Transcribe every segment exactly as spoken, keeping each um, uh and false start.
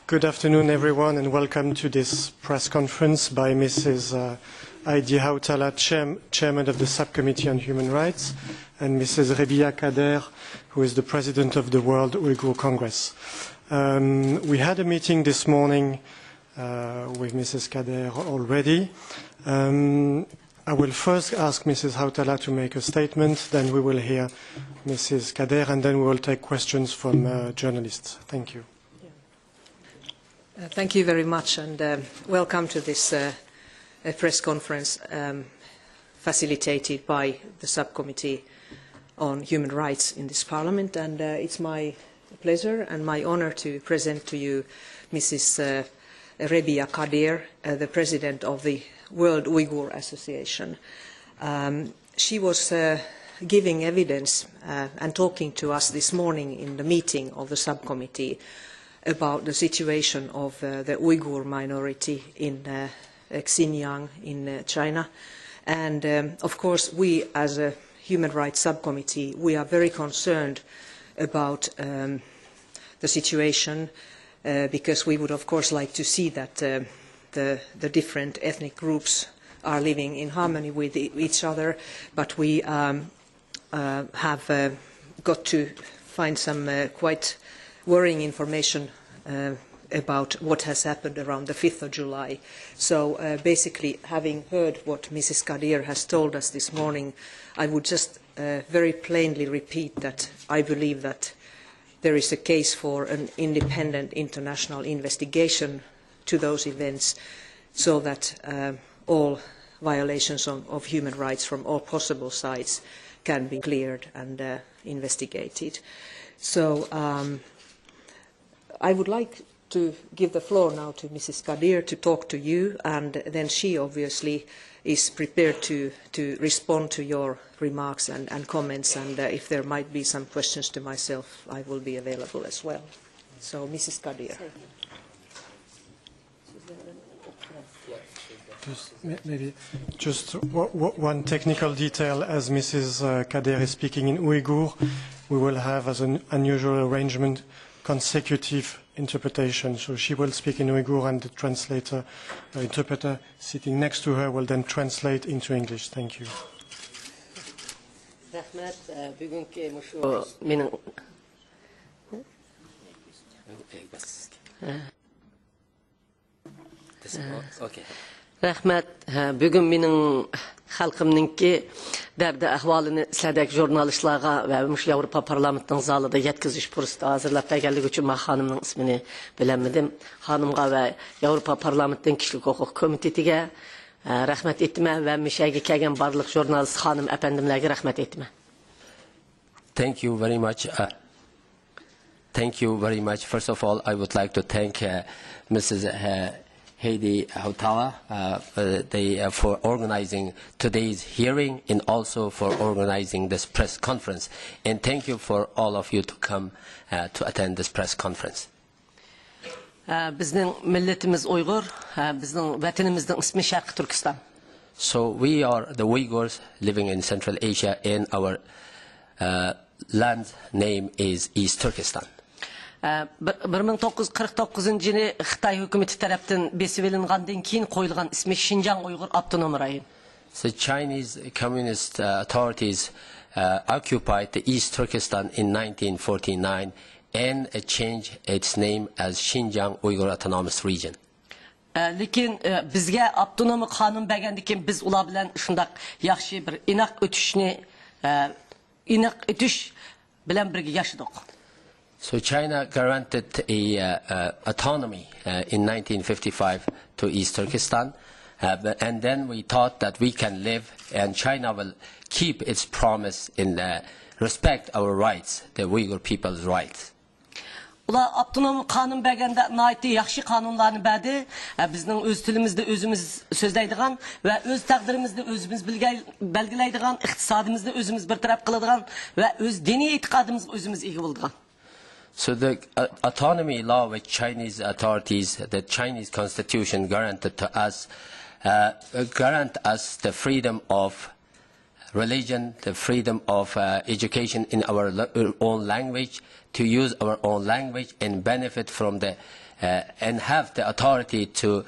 Good afternoon, everyone, and welcome to this press conference by Missus uh, Heidi Hautala, chair- chairman of the Subcommittee on Human Rights, and Missus Rebiya Kadeer, who is the president of the World Uyghur Congress. Um, we had a meeting this morning uh, with Missus Kadeer already. Um, I will first ask Missus Hautala to make a statement, then we will hear Missus Kadeer, and then we will take questions from uh, journalists. Thank you. Uh, thank you very much, and um, welcome to this uh, uh, press conference um, facilitated by the Subcommittee on Human Rights in this Parliament. And uh, it's my pleasure and my honor to present to you Missus Uh, Rebiya Kadeer, uh, the President of the World Uyghur Association. Um, she was uh, giving evidence uh, and talking to us this morning in the meeting of the Subcommittee about the situation of uh, the Uyghur minority in uh, uh, Xinjiang in uh, China. And um, of course, we as a Human Rights Subcommittee, we are very concerned about um, the situation uh, because we would, of course, like to see that uh, the, the different ethnic groups are living in harmony with e- each other, but we um, uh, have uh, got to find some uh, quite worrying information uh, about what has happened around the fifth of July. So uh, basically, having heard what Missus Kadeer has told us this morning, I would just uh, very plainly repeat that I believe that there is a case for an independent international investigation to those events so that uh, all violations of, of human rights from all possible sides can be cleared and uh, investigated. So um, I would like to give the floor now to Missus Kadeer to talk to you, and then she obviously is prepared to, to respond to your remarks and, and comments, and uh, if there might be some questions to myself, I will be available as well. So, Missus Kadeer. Just may- maybe just w- w- one technical detail. As Missus uh, Kadeer is speaking in Uyghur, we will have, as an unusual arrangement, consecutive interpretation. So she will speak in Uyghur and the translator, the interpreter sitting next to her will then translate into English. Thank you. رەھمەت، ئە، بۈگۈنكى مۇشۇ مېنىڭ رەھمەت. ھە، بۈگۈن مېنىڭ خەلقىمنىڭكى دەردى ئەھۋالىنى سىلەردەك ژۇرنالىستلارغا ۋە مۇشۇ ياۋروپا پارلامېنتىنىڭ زالىدا يەتكۈزۈش پۇرسىتى ھازىرلاپ بەرگەنلىكى ئۈچۈن مەن خانىمنىڭ ئىسمىنى بىلەلمىدىم. خانىمغا ۋە ياۋروپا پارلامېنتىنىڭ كىشىلىك ھوقۇق كومىتېتىگە، ئە، رەھمەت ئېيتىمەن ۋە مۇشۇ يەرگە كەلگەن بارلىق ژۇرنالىست خانىم ئەپەندىملەرگە رەھمەت ئېيتىمەن. Thank you very much. Uh, thank you very much. First of all, I would like to thank uh, Missus Uh, Heidi Hautala uh, uh, they, uh, for organizing today's hearing and also for organizing this press conference. And thank you for all of you to come uh, to attend this press conference. بىزنىڭ مىللىتىمىز ئۇيغۇر، بىزنىڭ ۋەتىنىمىزنىڭ ئىسمى شەرقىي تۈركىستان. So we are the Uyghurs living in Central Asia and our uh, land name is East Turkestan. بىر مىڭ توققۇز يۈز قىرىق توققۇزىنچى يىلى خىتاي ھۆكۈمىتى تەرەپتىن بېسىۋېلىنغاندىن كېيىن قويۇلغان ئىسمى شىنجاڭ ئۇيغۇر ئاپتونوم رايون. The Chinese communist uh, authorities uh, occupied the East Turkestan in nineteen forty-nine and uh, changed its name as Xinjiang Uyghur Autonomous Region. لېكىن بىزگە ئاپتونوم قانۇن بەرگەندىن كېيىن بىز ئۇلار بىلەن شۇنداق ياخشى بىر ئىناق ئۆتۈشنى، ئىناق ئۆتۈش بىلەن بىرگە ياشىدۇق. So China granted a uh, uh, autonomy uh, in nineteen fifty-five to East Turkestan, uh, but, and then we thought that we can live and China will keep its promise in uh, respect our rights, the Uyghur people's rights. ئۇلار ئاپتونوم قانۇن بەرگەندە ناھايىتى ياخشى قانۇنلارنى بەردى. بىزنىڭ ئۆز تىلىمىزدا ئۆزىمىز سۆزلەيدىغان ۋە ئۆز تەقدىرىمىزنى ئۆزىمىز بەلگىلەيدىغان، ئىقتىسادىمىزنى ئۆزىمىز بىر تەرەپ قىلىدىغان ۋە ئۆز دىنىي ئېتىقادىمىزغا ئۆزىمىز ئىگە بولىدىغان. So the uh, autonomy law which Chinese authorities, the Chinese constitution granted to us, uh, grant us the freedom of religion, the freedom of uh, education in our own language, to use our own language and benefit from the uh, and have the authority to,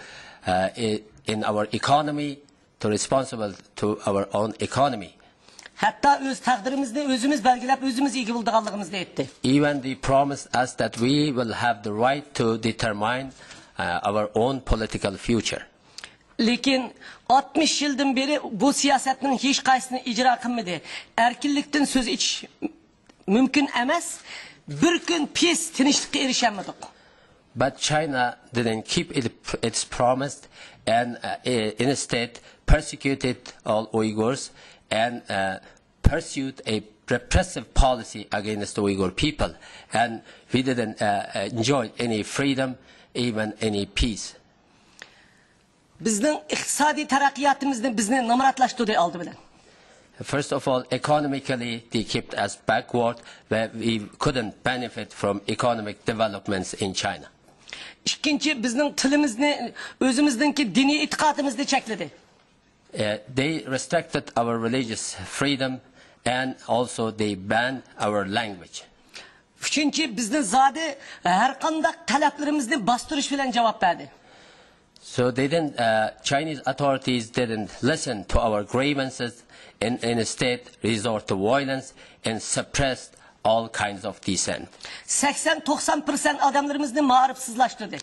uh, i- in our economy, to responsible to our own economy. ھەتتا ئۆز تەقدىرىمىزنى ئۆزىمىز بەلگىلەپ، ئۆزىمىز ئىگە بولىدىغانلىقىمىزنى ئېيتتى. Even they promised us that we will have the right to determine, uh, our own political future. لېكىن ئاتمىش يىلدىن بېرى بۇ سىياسەتنىڭ ھېچ قايسىسىنى ئىجرا قىلمىدى. ئەركىنلىكتىن سۆز ئېچىش مۇمكىن ئەمەس. بىر كۈن پىس تىنچلىققا ئېرىشەلمىدۇق. But China didn't keep it, its promise and, uh, instead persecuted all Uyghurs and, uh, pursued a repressive policy against the Uyghur people. And we didn't, uh, enjoy any freedom, even any peace. بىزنىڭ ئىقتىسادىي تەرەققىياتىمىزنى بىزنى نامراتلاشتۇردى ئالدى بىلەن. First of all, economically, they kept us backward, where we couldn't benefit from economic developments in China. ئىككىنچى، بىزنىڭ تىلىمىزنى، ئۆزىمىزنىڭكى دىنىي ئېتىقادىمىزنى چەكلىدى. Uh, they restricted our religious freedom, and also they banned our language. ئۈچىنچى، بىزنى زادى ھەر قانداق تەلەپلىرىمىزنى باستۇرۇش بىلەن جاۋاب بەردى. So they didn't, uh, Chinese authorities didn't listen to our grievances and instead resort to violence and suppressed all kinds of dissent. سەكسەن توقسان پىرسەنت ئادەملىرىمىزنى مائارىپسىزلاشتۇردى.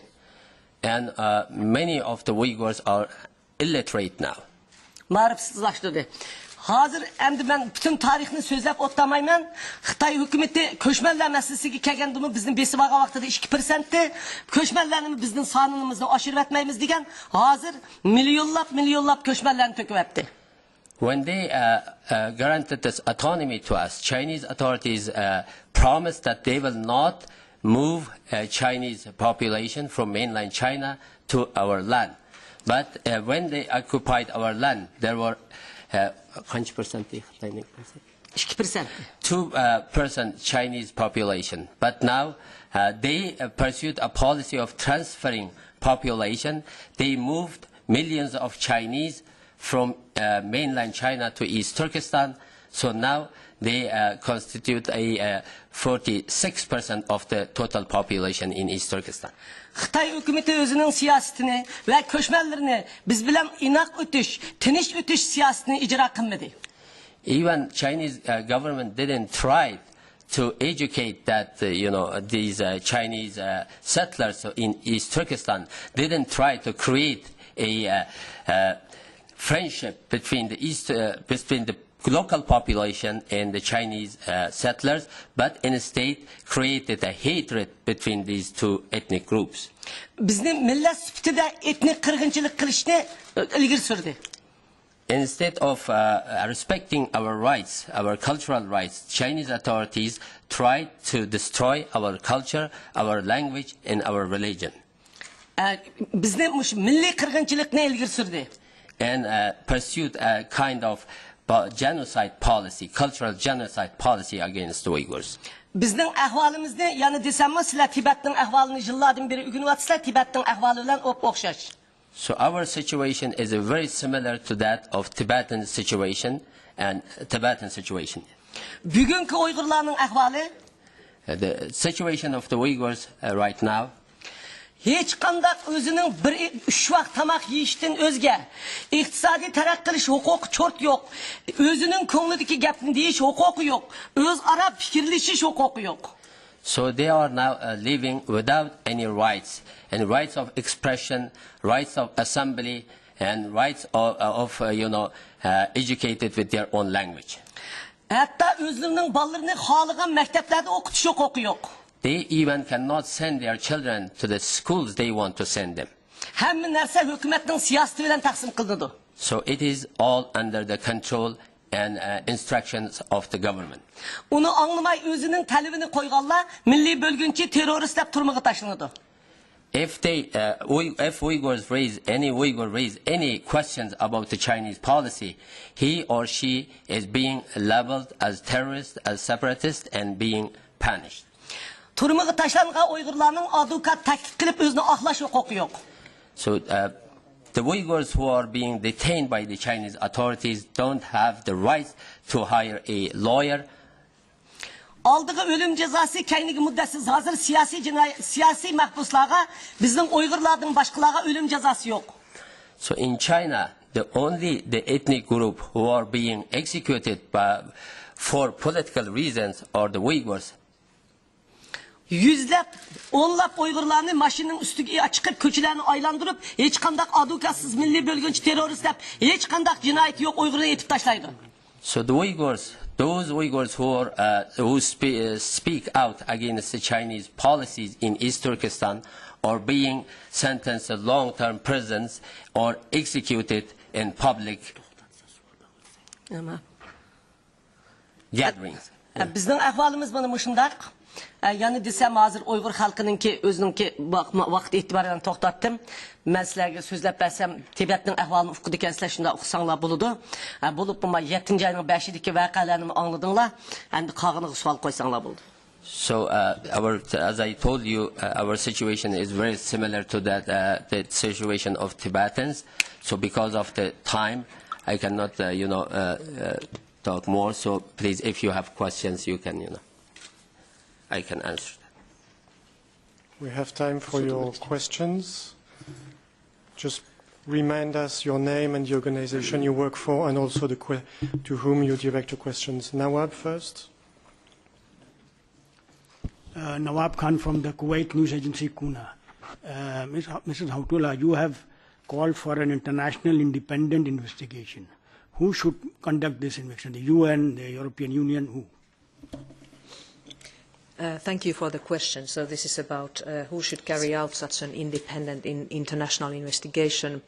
And, uh, many of the Uyghurs are illiterate now. مائارىپسىزلاشتۇردى. ھازىر ئەمدى مەن پۈتۈن تارىخنى سۆزلەپ ئولتۇرمايمەن. خىتاي ھۆكۈمىتى كۆچمەنلەر مەسىلىسىگە كەلگەندىمۇ بىزنى بېسىۋالغان ۋاقتىدا ئىككى پىرسەنتتى. كۆچمەنلەرنىمۇ بىزنىڭ سانىمىزنى ئاشۇرۇۋەتمەيمىز دېگەن. ھازىر مىليونلاپ، مىليونلاپ كۆچمەنلەرنى تۆكۈۋەتتى. When they, uh, uh, granted this autonomy to us, Chinese authorities, uh, promised that they will not move, uh, Chinese population from mainland China to our land. But, uh, when they occupied our land, there were, uh, قانچە پىرسەنت دېدى خىتاينىڭ؟ ئىككى پىرسەنت. Two, uh, percent Chinese population. But now, uh, they, uh, pursued a policy of transferring population. They moved millions of Chinese from, uh, mainland China to East Turkestan. So now they, uh, constitute a, uh, forty-six percent of the total population in East Turkestan. خىتاي ھۆكۈمىتى ئۆزىنىڭ سىياسىتىنى ۋە كۆچمەنلىرىنى بىز بىلەن ئىناق ئۆتۈش، تىنچ ئۆتۈش سىياسىتىنى ئىجرا قىلمىدى. Even Chinese, uh, government didn't try to educate that, uh, you know, these, uh, Chinese, uh, settlers in East Turkestan didn't try to create a, uh, uh, friendship between the East, uh, between the local population and the Chinese, uh, settlers, but instead created a hatred between these two ethnic groups. بىزنى مىللەت سۈپىتىدە ئېتنىك قىرغىنچىلىق قىلىشنى ئىلگىرى سۈردى. Instead of, uh, respecting our rights, our cultural rights, Chinese authorities tried to destroy our culture, our language, and our religion. ئە، بىزنى مۇشۇ مىللىي قىرغىنچىلىقنى ئىلگىرى سۈردى. And, uh, pursued a kind of po- genocide policy, cultural genocide policy against the Uyghurs. بىزنىڭ ئەھۋالىمىزنى، يەنە دېسەممۇ، سىلەر تىبەتنىڭ ئەھۋالىنى يىللاردىن بېرى ئۆگىنىۋاتىسىلەر، تىبەتنىڭ ئەھۋالى بىلەن ئوپئوخشاش. So our situation is very similar to that of Tibetan situation and Tibetan situation. بۈگۈنكى ئۇيغۇرلارنىڭ ئەھۋالى Uh, the situation of the Uyghurs, uh, right now, ھېچقانداق ئۆزىنىڭ بىر ئۈچ ۋاق تاماق يېيىشتىن ئۆزگە ئىقتىسادىي تەرەققىي قىلىش ھوقۇقى چورت يوق. ئۆزىنىڭ كۆڭلىدىكى گەپنى دېيىش ھوقۇقى يوق. ئۆزئارا پىكىرلىشىش ھوقۇقى يوق. So they are now, uh, living without any rights, and rights of expression, rights of assembly, and rights of, uh, of, uh, you know, uh, educated with their own language. ھەتتا ئۆزلىرىنىڭ بالىلىرىنى خالىغان مەكتەپلەردە ئوقۇتۇش ھوقۇقى يوق. They even cannot send their children to the schools they want to send them. ھەممە نەرسە ھۆكۈمەتنىڭ سىياسىتى بىلەن تەقسىم قىلىنىدۇ. So it is all under the control and, uh, instructions of the government. ئۇنى ئاڭلىماي ئۆزىنىڭ تەلىپىنى قويغانلار مىللىي بۆلگۈنچى، تېررورىست دەپ تۈرمىگە تاشلىنىدۇ. If they, uh, Uy- if Uyghurs raise any Uyghur raise any questions about the Chinese policy, he or she is being labeled as terrorist, as separatist, and being punished. تۈرمىگە تاشلانغان ئۇيغۇرلارنىڭ ئادۋوكات تەكلىپ قىلىپ ئۆزىنى ئاقلاش ھوقۇقى يوق. So, uh, the Uyghurs who are being detained by the Chinese authorities don't have the right to hire a lawyer. ئالدىغا ئۆلۈم جازاسى، كەينىگە مۇددەتسىز. ھازىر سىياسىي جىنايى، سىياسىي مەھبۇسلارغا، بىزنىڭ ئۇيغۇرلاردىن باشقىلارغا ئۆلۈم جازاسى يوق. So in China, the only the ethnic group who are being executed by, for political reasons are the Uyghurs. يۈزلەپ، ئونلاپ ئۇيغۇرلارنى ماشىنىنىڭ ئۈستىگە چىقىپ، كوچىلارنى ئايلاندۇرۇپ، ھېچقانداق ئادۋوكاتسىز مىللىي بۆلگۈنچى تېررورىست دەپ ھېچقانداق جىنايىتى يوق ئۇيغۇرنى ئېتىپ تاشلايدۇ. So the Uyghurs, those Uyghurs who are, uh, who spe- uh, speak out against the Chinese policies in East Turkestan are being sentenced to long-term prisons or executed in public gatherings. ئە، بىزنىڭ ئەھۋالىمىز مانا مۇشۇنداق. ئە، يەنە دېسەم، ھازىر ئۇيغۇر خەلقىنىڭكى ئۆزىنىڭكى ۋاق- ۋاقىت ئېتىبارى بىلەن توختاتتىم. مەن سىلەرگە سۆزلەپ بەرسەم، تىبەتنىڭ ئەھۋالىنى ئۇقىدىكەنسىلەر، شۇنداق ئۇقساڭلار بولىدۇ. ئە، بولۇپمۇ يەتتىنچى ئاينىڭ بەشىدىكى ۋەقەلەرنىمۇ ئاڭلىدىڭلار. ئەمدى قالغىنىغا سوئال قويساڭلار بولىدۇ. So, uh, our, as I told you, uh, our situation is very similar to that, uh, the situation of Tibetans. So because of the time, I cannot, uh, you know, uh, uh, talk more. So please, if you have questions, you can, you know, I can answer that. We have time for your questions. Just remind us your name and the organization you work for, and also the que- to whom you direct your questions. Nawab first. Uh, Nawab Khan from the Kuwait news agency Kuna. Uh, Miss Ho- Missus Hautula, you have called for an international independent investigation. Who should conduct this investigation? The U N, the European Union, who? Uh, thank you for the question. So this is about uh, who should carry out such an independent in international investigation.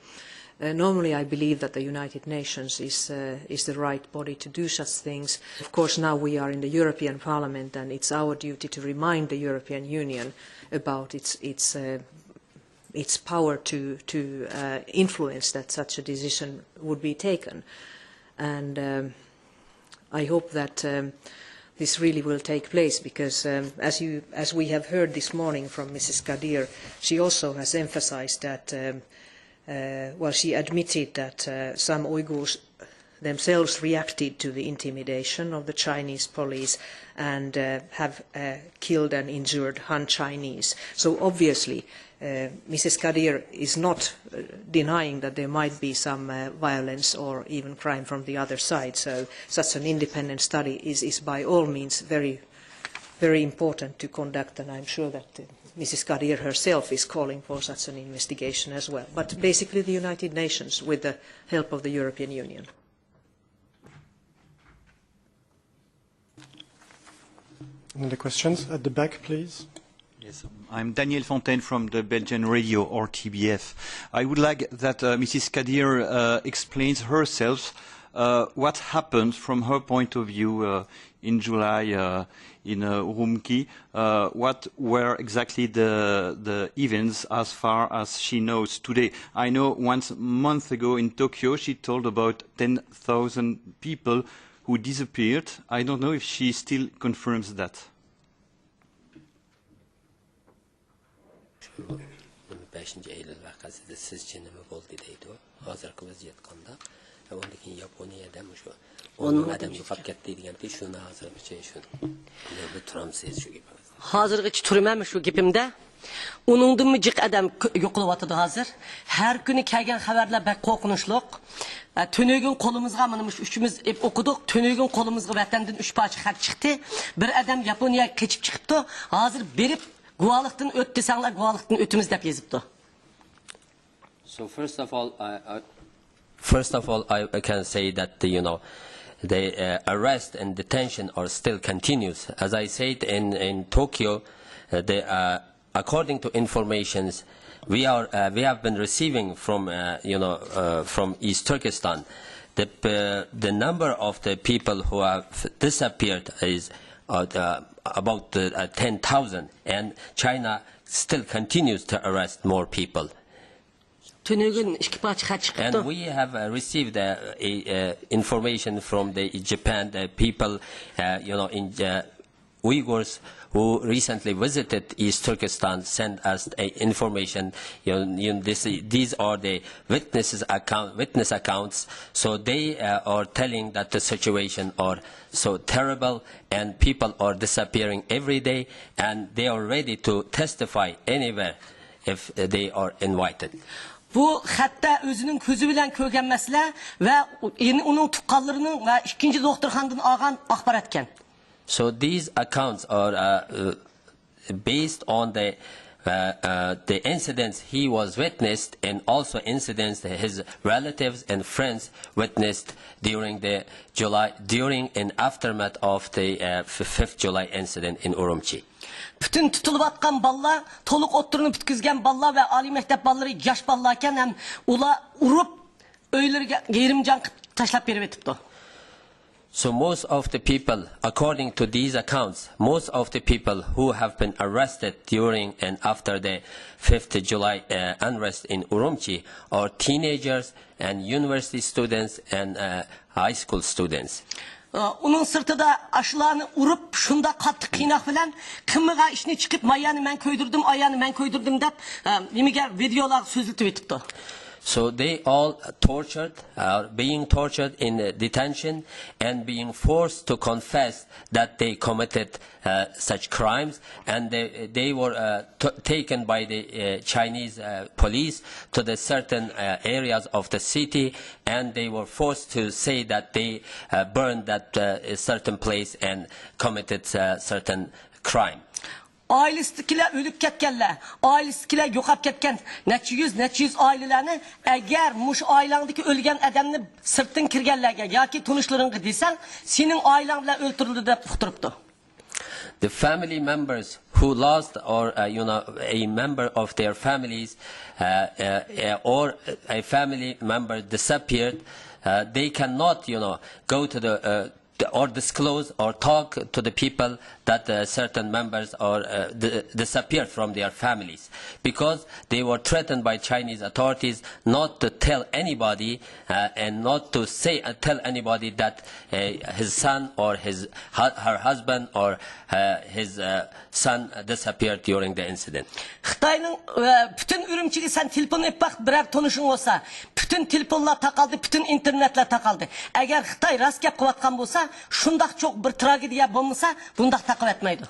Uh, normally, I believe that the United Nations is, uh, is the right body to do such things. Of course, now we are in the European Parliament, and it's our duty to remind the European Union about its, its, uh, its power to, to uh, influence that such a decision would be taken. And um, I hope that um, this really will take place because, um, as, you, as we have heard this morning from Missus Kadir, she also has emphasized that, um, uh, well, she admitted that uh, some Uyghurs themselves reacted to the intimidation of the Chinese police and uh, have uh, killed and injured Han Chinese. So obviously, uh, Missus Kadir is not uh, denying that there might be some uh, violence or even crime from the other side. So such an independent study is, is by all means very, very important to conduct, and I'm sure that uh, Missus Kadir herself is calling for such an investigation as well. But basically the United Nations with the help of the European Union. Any other questions? At the back, please. Yes, I'm Daniel Fontaine from the Belgian radio R T B F. I would like that uh, Missus Kadir uh, explains herself uh, what happened from her point of view uh, in July uh, in uh, Urumqi. Uh, what were exactly the, the events as far as she knows today? I know one month ago in Tokyo she told about ten thousand people who disappeared. I don't know if she still confirms that. شۇ نېمە بەشىنچى ئەيلۈل ۋەقەسىدە سىزچە نېمە بولدى دەيدۇ. ھازىرقى ۋەزىيەت قانداق؟ ئۇندىن كېيىن ياپونىيەدە مۇشۇ ئون مىڭ ئادەم يوقاپ كەتتى دېگەنتى، شۇنى ھازىرغىچە شۇ نېمە تۇرامسىز شۇ گېپىڭىزدە؟ ھازىرغىچە تۇرىمەنمۇ شۇ گېپىمدە؟ ئۇنىڭدىنمۇ جىق ئادەم يوقىلىۋاتىدۇ ھازىر. ھەر كۈنى كەلگەن خەۋەرلەر بەك قورقۇنچلۇق. تۈنۈگۈن قولىمىزغا، مانا مۇشۇ ئۈچىمىز ئوقۇدۇق. تۈنۈگۈن قولىمىزغا ۋەتەندىن ئۈچ پارچە خەت چىقتى. بىر ئادەم ياپونىيەگە قېچىپ چىقىپتۇ. ھازىر بېرىپ گۇۋاھلىقتىن ئۆت دېسەڭلار، گۇۋاھلىقتىن ئۆتىمىز دەپ يېزىپتۇ. So first of all, I, I, first of all, I can say that, you know, the uh, arrest and detention are still continuous. As I said in, in Tokyo, uh, the, uh, according to informations, we are uh, we have been receiving from uh, you know uh, from East Turkestan, the uh, the number of the people who have disappeared is uh, uh, about uh, ten thousand, and China still continues to arrest more people. تۈنۈگۈن ئىككى پارچە خەت چىقىپتۇ. And we have uh, received uh, a, uh, information from the Japan, the people, uh, you know, in uh, Uyghurs who recently visited East Turkestan sent us a information. You know, you know, this, these are the witnesses account, witness accounts. So they uh, are telling that the situation are so terrible and people are disappearing every day and they are ready to testify anywhere if they are invited. بۇ خەتتە ئۆزىنىڭ كۆزى بىلەن كۆرگەن مەسىلە ۋە يەنە ئۇنىڭ تۇغقانلىرىنىڭ ۋە ئىككىنچى دوختۇرخانىدىن ئالغان ئاخباراتكەن. So these accounts are uh, uh, based on the uh, uh, the incidents he was witnessed and also incidents his relatives and friends witnessed during the July during and aftermath of the uh, fifth July incident in Urumqi. پۈتۈن تۇتۇلۇۋاتقان بالىلار، تولۇق ئوتتۇرىنى پۈتكۈزگەن بالىلار ۋە ئالىي مەكتەپ بالىلىرى ياش بالىلاركەن ھەم ئۇلار ئۇرۇپ، ئۆيلىرىگە يېرىم جان قىلىپ تاشلاپ بېرىۋېتىپتۇ. So most of the people, according to these accounts, most of the people who have been arrested during and after the fifth July uh, unrest in Urumqi are teenagers and university students and uh, high school students. ئۇنىڭ سىرتىدا ئاشۇلارنى ئۇرۇپ، شۇنداق قاتتىق قىيناق بىلەن قىلمىغان ئىشنى چىقىپ، مايانى مەن كۆيدۈردۈم، ئايانى مەن كۆيدۈردۈم دەپ، نېمىگە، ۋىدېئولارغا سۆزلىتىۋېتىپتۇ. So they all tortured, are being tortured in uh, detention and being forced to confess that they committed uh, such crimes, and they, they were uh, t- taken by the uh, Chinese uh, police to the certain uh, areas of the city, and they were forced to say that they uh, burned that uh, certain place and committed uh, certain crime. ئائىلىسىدىكىلەر ئۆلۈپ كەتكەنلەر، ئائىلىسىدىكىلەر يوقاپ كەتكەن نەچچە يۈز، نەچچە يۈز ئائىلىلەرنى، ئەگەر مۇشۇ ئائىلەڭدىكى ئۆلگەن ئادەمنى سىرتتىن كىرگەنلەرگە ياكى تونۇشلىرىڭغا دېسەڭ، سېنىڭ ئائىلەڭ بىلەن ئۆلتۈرۈلدى دەپ ئۇقتۇرۇپتۇ. The family members who lost or uh, you know a member of their families uh, uh, uh, or a family member disappeared, uh, they cannot you know go to the uh, or disclose or talk to the people that uh, certain members are uh, d- disappeared from their families, because they were threatened by Chinese authorities not to tell anybody uh, and not to say uh, tell anybody that uh, his son or his hu- her husband or uh, his uh, son disappeared during the incident. خىتاينىڭ ئە، پۈتۈن ئۈرۈمچىگە سەن تېلېفون ئېلىپ باق، بىرەر تونۇشۇڭ بولسا، پۈتۈن تېلېفونلار تاقالدى، پۈتۈن ئىنتېرنېتلار تاقالدى. ئەگەر خىتاي راست گەپ قىلىۋاتقان بولسا، شۇنداق چوڭ بىر تراگېدىيە بولمىسا، بۇنداق تاقىۋەتمەيدۇ.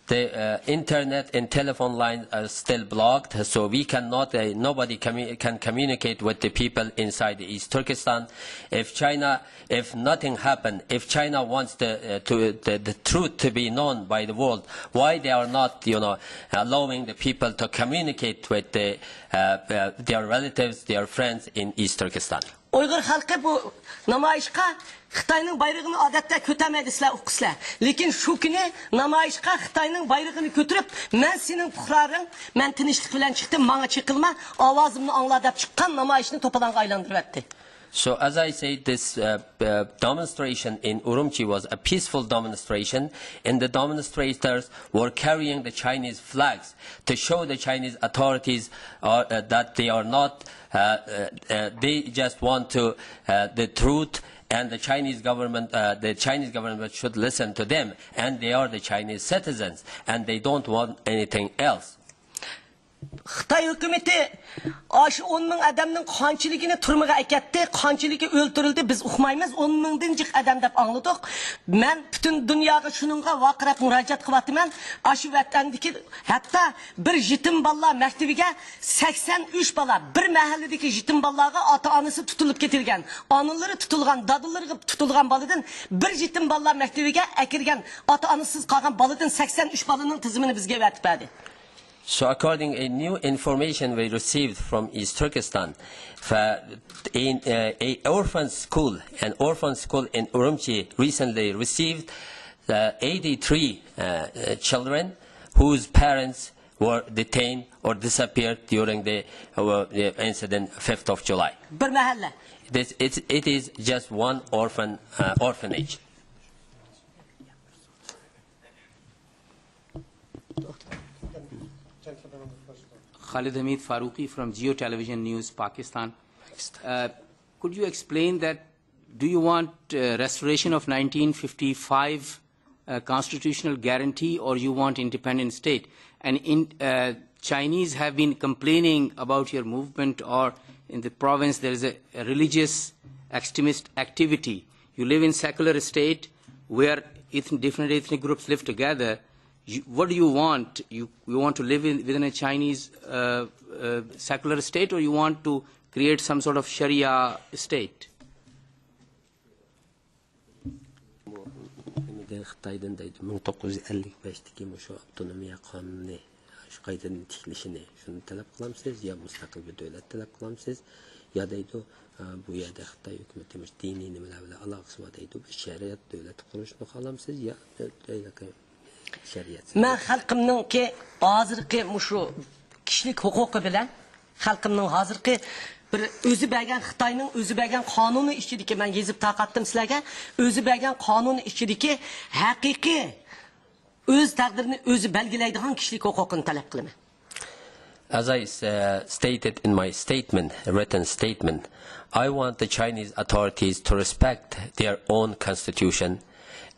The uh, internet and telephone lines are still blocked, so we cannot, uh, nobody commu- can communicate with the people inside East Turkestan. If China, if nothing happened, if China wants the, uh, to, the, the truth to be known by the world, why they are not, you know, allowing the people to communicate with the, uh, uh, their relatives, their friends in East Turkestan? ئۇيغۇر خەلقى بۇ نامايىشقا خىتاينىڭ بايرىقىنى ئادەتتە كۆتەرمەيدۇ، سىلەر ئۇقىسىلەر. لېكىن شۇ كۈنى نامايىشقا خىتاينىڭ بايرىقىنى كۆتۈرۈپ، مەن سېنىڭ پۇقراڭ، مەن تىنچلىق بىلەن چىقتىم، ماڭا چېقىلما، ئاۋازىمنى ئاڭلا دەپ چىققان نامايىشنى توپىلاڭغا ئايلاندۇرۇۋەتتى. So as I said, this uh, uh, demonstration in Urumqi was a peaceful demonstration. And the demonstrators were carrying the Chinese flags to show the Chinese authorities uh, uh, that they are not, uh, uh, uh, they just want to, uh, the truth, and the Chinese government, uh, the Chinese government should listen to them, and they are the Chinese citizens, and they don't want anything else. خىتاي ھۆكۈمىتى ئاشۇ ئون مىڭ ئادەمنىڭ قانچىلىكىنى تۈرمىگە ئەكەتتى، قانچىلىكى ئۆلتۈرۈلدى، بىز ئۇقمايمىز، ئون مىڭدىن جىق ئادەم دەپ ئاڭلىدۇق. مەن پۈتۈن دۇنياغا شۇنىڭغا ۋارقىراپ مۇراجىئەت قىلىۋاتىمەن. ئاشۇ ۋەتەندىكى ھەتتا بىر يېتىم بالىلار مەكتىۋىگە سەكسەن ئۈچ بالا، بىر مەھەللىدىكى يېتىم بالىلارغا ئاتا-ئانىسى تۇتۇلۇپ كېتىلگەن، ئانىلىرى تۇتۇلغان، دادىلىرى تۇتۇلغان بالىدىن، بىر يېتىم بالىلار مەكتىۋىگە ئەكىرگەن ئاتا-ئانىسىز قالغان بالىدىن سەكسەن ئۈچ بالىنىڭ تىزىمىنى بىزگە ئەۋەتىپ بەردى. So, according a new information we received from East Turkestan, uh, in uh, a orphan school, an orphan school in Urumqi recently received uh, eighty-three uh, uh, children whose parents were detained or disappeared during the uh, uh, incident fifth of July. بىر مەھەللە. This, it's, it is just one orphan uh, orphanage. Khalid Hamid Farooqi from Jio Television News, Pakistan. Uh, could you explain that? Do you want uh, restoration of nineteen fifty-five uh, constitutional guarantee, or you want independent state? And in, uh, Chinese have been complaining about your movement, or in the province there is a, a religious extremist activity. You live in secular state where eth- different ethnic groups live together. You, what do you want? You, you want to live in, within a Chinese, uh, uh, secular state, or you want to create some sort of Sharia state? نېمىدىن، خىتايدىن دەيدۇ، مىڭ توققۇز يۈز ئەللىك بەشتىكى مۇشۇ ئاپتونومىيە قانۇنى شۇ قايتىدىن تىكلىشىنى، شۇنى تەلەپ قىلامسىز يا مۇستەقىل بىر دۆلەت تەلەپ قىلامسىز يا دەيدۇ، ئە، بۇ يەردە خىتاي ھۆكۈمىتى مۇشۇ دىنىي نېمىلەر بىلەن ئالاقىسى بار دەيدۇ، بىر شەرىئەت دۆلەت قۇرۇشنى خالامسىز يا دۆلەت شەرىئەت؟ مەن خەلقىمنىڭكى ھازىرقى مۇشۇ كىشىلىك ھوقۇقى بىلەن خەلقىمنىڭ ھازىرقى بىر ئۆزى بەرگەن، خىتاينىڭ ئۆزى بەرگەن قانۇنى ئىچىدىكى، مەن يېزىپ تارقاتتىم سىلەرگە، ئۆزى بەرگەن قانۇنى ئىچىدىكى ھەقىقىي ئۆز تەقدىرىنى ئۆزى بەلگىلەيدىغان كىشىلىك ھوقۇقىنى تەلەپ قىلىمەن. As I uh, stated in my statement, written statement, I want the Chinese authorities to respect their own constitution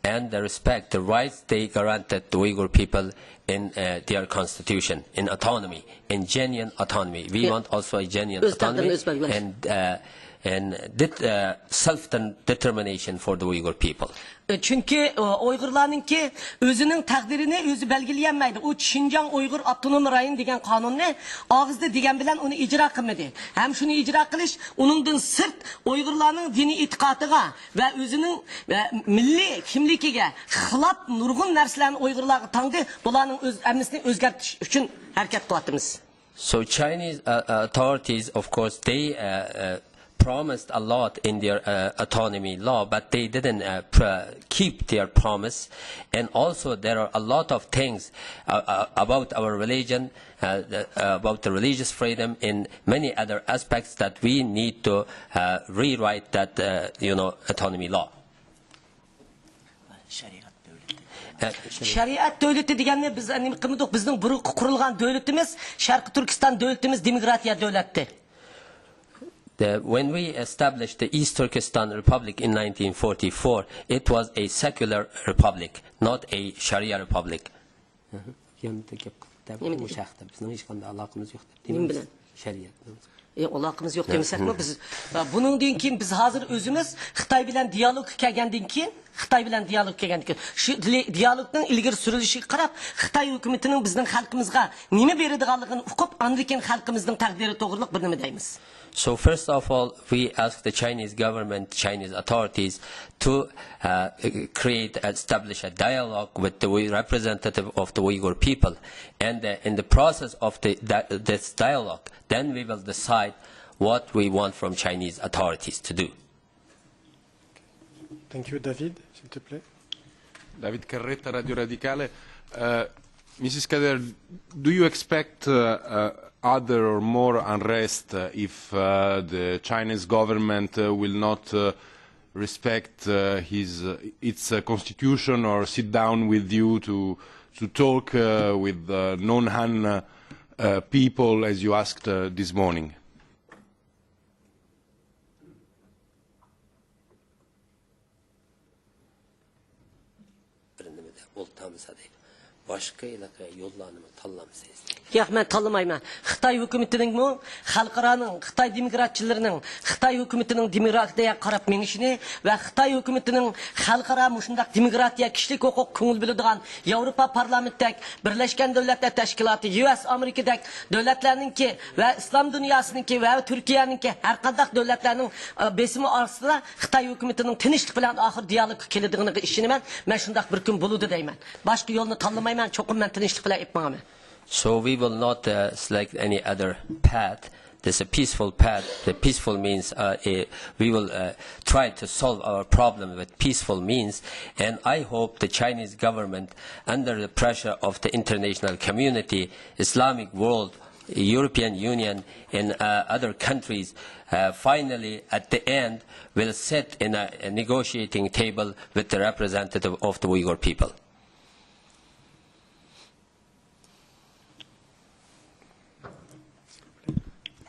and the respect the rights they granted the Uyghur people in uh, their constitution, in autonomy, in genuine autonomy. We Yeah. want also a genuine O'z autonomy taqdirini o'zi belgilash. and uh, and det- uh, self-determination for the Uyghur people. چۈنكى ئۇيغۇرلارنىڭكى ئۆزىنىڭ تەقدىرىنى ئۆزى بەلگىلىيەلمەيدۇ. ئۇ شىنجاڭ ئۇيغۇر ئاپتونوم رايون دېگەن قانۇننى ئاغزىدا دېگەن بىلەن ئۇنى ئىجرا قىلمىدى. ھەم شۇنى ئىجرا قىلىش، ئۇنىڭدىن سىرت ئۇيغۇرلارنىڭ دىنىي ئېتىقادىغا ۋە ئۆزىنىڭ ۋە مىللىي كىملىكىگە خىلاپ نۇرغۇن نەرسىلەرنى ئۇيغۇرلارغا تاڭدى. بۇلارنىڭ ئۆز ھەممىسىنى ئۆزگەرتىش ئۈچۈن ھەرىكەت قىلىۋاتىمىز. So Chinese uh, uh, authorities, of course, they uh, uh, promised a lot in their uh, autonomy law, but they didn't uh, pr- keep their promise. And also, there are a lot of things uh, uh, about our religion, uh, the- uh, about the religious freedom, in many other aspects that we need to uh, rewrite that, uh, you know, autonomy law. شەرىئەت دۆلىتى. شەرىئەت دۆلىتى دېگەننى بىز نېمە قىلمىدۇق؟ بىزنىڭ بۇرۇنقى قۇرۇلغان دۆلىتىمىز شەرقىي تۈركىستان دۆلىتىمىز دېموكراتىيە دۆلەتتى. The, when we established the East Turkestan Republic in nineteen forty-four, it was a secular republic, not a Sharia republic. يەنە گەپ قىلىپ نېمە دېدى؟ مۇشۇ ھەقتە بىزنىڭ ھېچقانداق ئالاقىمىز يوق دەپ نېمە دېمەيمىز. بىلەن؟ شەرىئەت. يوق، ئالاقىمىز يوق دېمىسەكمۇ بىز، بۇنىڭدىن كېيىن بىز ھازىر ئۆزىمىز خىتاي بىلەن دىيالوگقا كەلگەندىن كېيىن، خىتاي بىلەن دىيالوگقا كەلگەندىن كېيىن، شۇ دىلى- دىيالوگنىڭ ئىلگىرى سۈرۈلۈشىگە قاراپ، خىتاي ھۆكۈمىتىنىڭ بىزنىڭ خەلقىمىزغا نېمە بېرىدىغانلىقىنى ئۇقۇپ، ئاندىن كېيىن خەلقىمىزنىڭ تەقدىرى توغرۇلۇق بىر نېمە دەيمىز. So first of all, we ask the Chinese government, Chinese authorities to uh, create, establish a dialogue with the Uy- representative of the Uyghur people. And uh, in the process of the, that, this dialogue, then we will decide what we want from Chinese authorities to do. Thank you, David, s'il te plaît. David Carretta, Radio Radicale. Uh, Missus Kader, do you expect uh, uh, other or more unrest uh, if uh, the Chinese government uh, will not uh, respect uh, his, uh, its uh, constitution or sit down with you to, to talk uh, with uh, non-Han uh, uh, people as you asked uh, this morning? بىر نېمىدە ئولتۇرمىسا دەيدۇ. باشقا ھېلىقى يوللارنىمۇ تاللامسىز دەيدۇ. ياق، مەن تاللىمايمەن. خىتاي ھۆكۈمىتىنىڭمۇ، خەلقئارانىڭ، خىتاي دېموكراتچىلىرىنىڭ، خىتاي ھۆكۈمىتىنىڭ دېموكراتىيەگە قاراپ مېڭىشىنى ۋە خىتاي ھۆكۈمىتىنىڭ خەلقئارا مۇشۇنداق دېموكراتىيە، كىشىلىك ھوقۇق كۆڭۈل بۆلىدىغان ياۋروپا پارلامېنتىدەك، بىرلەشكەن دۆلەتلەر تەشكىلاتى، يۇ ئېس ئامېرىكىدەك دۆلەتلەرنىڭكى ۋە ئىسلام دۇنياسىنىڭكى ۋە تۈركىيەنىڭكى ھەر قانداق دۆلەتلەرنىڭ ئە، بېسىمى ئاستىدا خىتاي ھۆكۈمىتىنىڭ تىنچلىق بىلەن ئاخىر دىيالوگقا كېلىدىغىنىغا ئىشىنىمەن. مەن شۇنداق بىر كۈن بولىدۇ دەيمەن. باشقا يولنى تاللىمايمەن، چوقۇم مەن تىنچلىق بىلەن ئېلىپ ماڭىمەن. So we will not uh, select any other path. This is a peaceful path. The peaceful means uh, a, we will uh, try to solve our problem with peaceful means. And I hope the Chinese government, under the pressure of the international community, Islamic world, European Union, and uh, other countries, uh, finally at the end will sit in a, a negotiating table with the representative of the Uyghur people.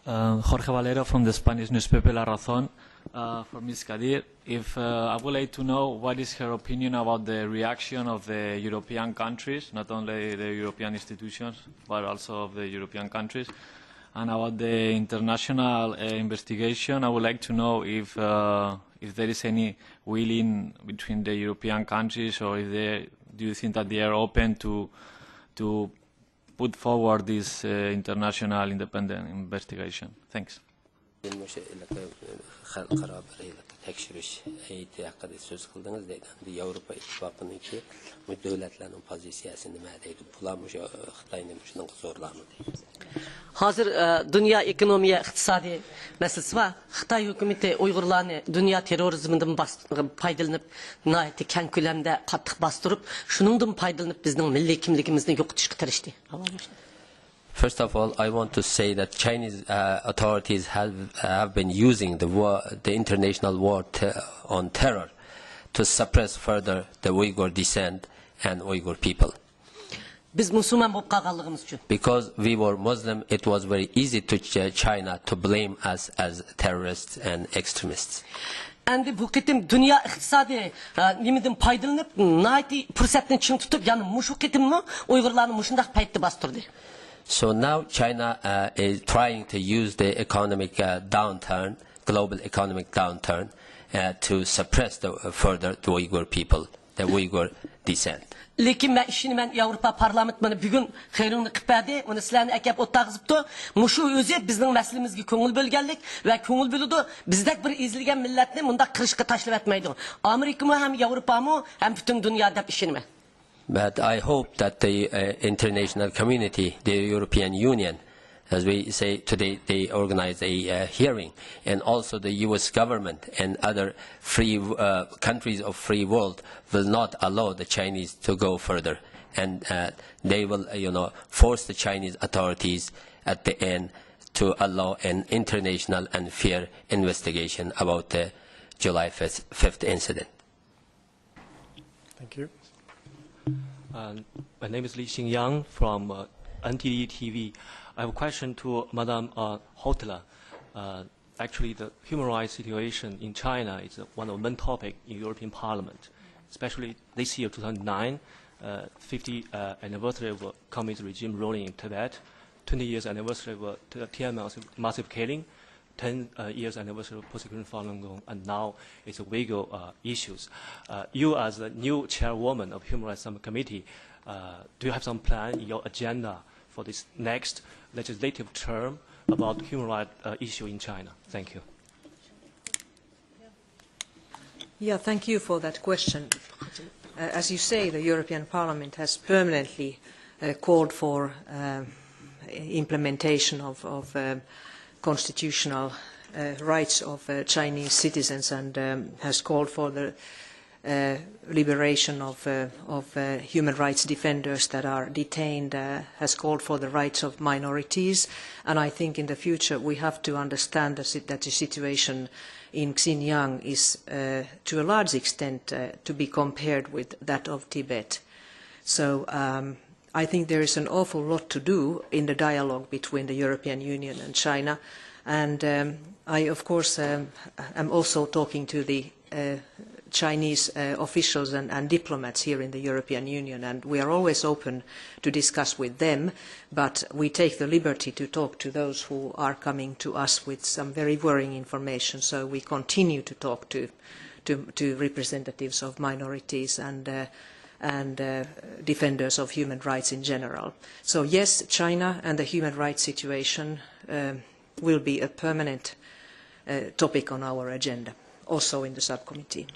Uh, Jorge Valero from the Spanish newspaper La Razón. Uh, for Miss Kadir, if, uh, I would like to know what is her opinion about the reaction of the European countries, not only the European institutions, but also of the European countries, and about the international, uh, investigation. I would like to know if, uh, if there is any willing between the European countries, or if they, do you think that they are open to, to put forward this, uh, international independent investigation? Thanks. مۇشۇ ھېلىقى خەلقئارا بىر ھېلىقى تەكشۈرۈش ھەيئىتى ھەققىدە سۆز قىلدىڭىز دەيدۇ. ئەمدى ياۋروپا ئىتتىپاقىنىڭكى بۇ دۆلەتلەرنىڭ پوزىتسىيەسى نېمە دەيدۇ؟ بۇلار مۇشۇ خىتاينى مۇشۇنىڭغا زورلامدى؟ ھازىر، ئە، دۇنيا ئېكونومىيە ئىقتىسادىي مەسىلىسى بار. خىتاي ھۆكۈمىتى ئۇيغۇرلارنى دۇنيا تېررورىزمىدىن باس-، پايدىلىنىپ، ناھايىتى كەڭ كۆلەمدە قاتتىق باستۇرۇپ، شۇنىڭدىن پايدىلىنىپ بىزنىڭ مىللىي كىملىكىمىزنى يوقىتىشقا تىرىشتى. First of all, I want to say that Chinese uh, authorities have, have been using the, war, the international war te- on terror to suppress further the Uyghur dissent and Uyghur people. بىز مۇسۇلمان بولۇپ قالغانلىقىمىز ئۈچۈن. Because we were Muslim, it was very easy to ch- China to blame us as terrorists and extremists. ئەمدى بۇ قېتىم دۇنيا ئىقتىسادىي، ئە، نېمىدىن پايدىلىنىپ، ناھايىتى پۇرسەتنى چىڭ تۇتۇپ، يەنە مۇشۇ قېتىممۇ ئۇيغۇرلارنى مۇشۇنداق پەيتتە باستۇردى. So now China uh, is trying to use the economic uh, downturn, global economic downturn, uh, to suppress the, uh, further the Uyghur people, the Uyghur dissent. لېكىن مەن ئىشىنىمەن، ياۋروپا پارلامېنت مانا بۈگۈن خېرىڭنى قىلىپ بەردى، ئۇنى سىلەرنى ئەكەپ ئولتۇرغۇزۇپتۇ. مۇشۇ ئۆزى بىزنىڭ مەسىلىمىزگە كۆڭۈل بۆلگەنلىك ۋە كۆڭۈل بۆلىدۇ. بىزدەك بىر ئېزىلگەن مىللەتنى مۇنداق قىرىشقا تاشلىۋەتمەيدۇ. ئامېرىكىمۇ ھەم ياۋروپامۇ ھەم پۈتۈن دۇنيا دەپ ئىشىنىمەن. But I hope that the uh, international community, the European Union, as we say today, they organize a uh, hearing, and also the U S government and other free uh, countries of free world will not allow the Chinese to go further, and uh, they will, uh, you know, force the Chinese authorities at the end to allow an international and fair investigation about the July fifth, fifth incident. Thank you. Uh, my name is Li Xingyang from uh, N T D T V. I have a question to Madame uh, Hautala. Uh, actually, the human rights situation in China is uh, one of the main topics in European Parliament, especially this year, two thousand nine, uh, fifty uh, anniversary of uh, communist regime ruling in Tibet, twenty years anniversary of uh, Tiananmen massive killing, ten uh, years anniversary of persecution of Falun Gong, and now it's Uyghur uh, issues. Uh, you, as the new chairwoman of Human Rights Summit Committee, uh, do you have some plan in your agenda for this next legislative term about human rights uh, issue in China? Thank you. Yeah, thank you for that question. Uh, as you say, the European Parliament has permanently uh, called for uh, implementation of, of uh, constitutional uh, rights of uh, Chinese citizens and um, has called for the uh, liberation of, uh, of uh, human rights defenders that are detained, uh, has called for the rights of minorities. And I think in the future we have to understand the, that the situation in Xinjiang is, uh, to a large extent, uh, to be compared with that of Tibet. So um, I think there is an awful lot to do in the dialogue between the European Union and China. And um, I, of course, um, am also talking to the uh, Chinese uh, officials and, and diplomats here in the European Union, and we are always open to discuss with them, but we take the liberty to talk to those who are coming to us with some very worrying information, so we continue to talk to, to, to representatives of minorities and, uh, and uh, defenders of human rights in general. So yes, China and the human rights situation um, will be a permanent uh, topic on our agenda, also in the subcommittee.